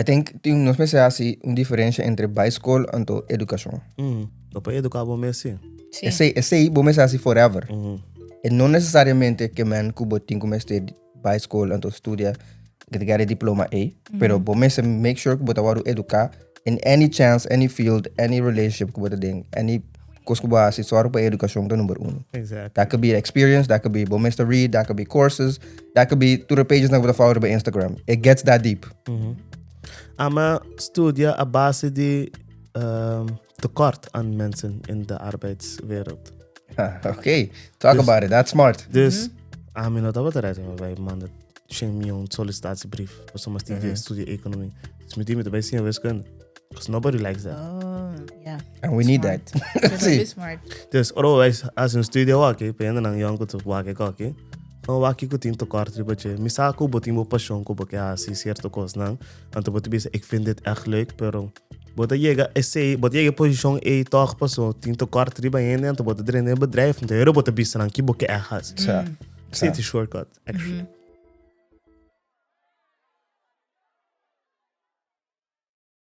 I think tin nos mester hasi un diferencia entre bai skol anto edukashon. Bo por eduká bo mes sí. Sí. Esei, esei bo mester hasi forever. E no necesariamente ke men ku bo tin ku mester bai skol anto studia get get e diploma ei, pero bo mester make sure ku bo ta wòrdu eduká in any chance, any field, any relationship ku bo ta den, any kos ku bo hasi, sòru pa e edukashon ta number uno. Exactly. That could be experience, that could be bo mester read, that could be courses, that could be tur e pages nan ku bo ta follow riba Instagram. It gets that deep. Ama studia a base di tekort aan mensen in de arbeidswereld. Oké, talk about it. That's smart. Dus, ami no tabata ready pa bai manda shen mion sollicitatiebrief pasobra mi a studia economie. Dus mi di mi ta bai siña wiskunde. Because nobody likes that. Oh, yeah. And we need Smart. that. So Sí. be smart. Dus, ora bo bai hasi un studio aki, pa hendenan yòn ku ta wak e koki, gewoon wak kiko tin tekort riba dje. Mi sa ku bo tin bo pashon ku bo ke hasi sierto kosnan, anto bo ta bisa ik vind dit echt leuk, pero bo ta yega esei, bo ta yega e posishon ei tòg paso tin tekort riba hende, anto bo ta drenta den e bedrijf, anto hero bo ta bisa nan ki bo ke ègt hasi. Sa. Esei ta e shortcut, actually.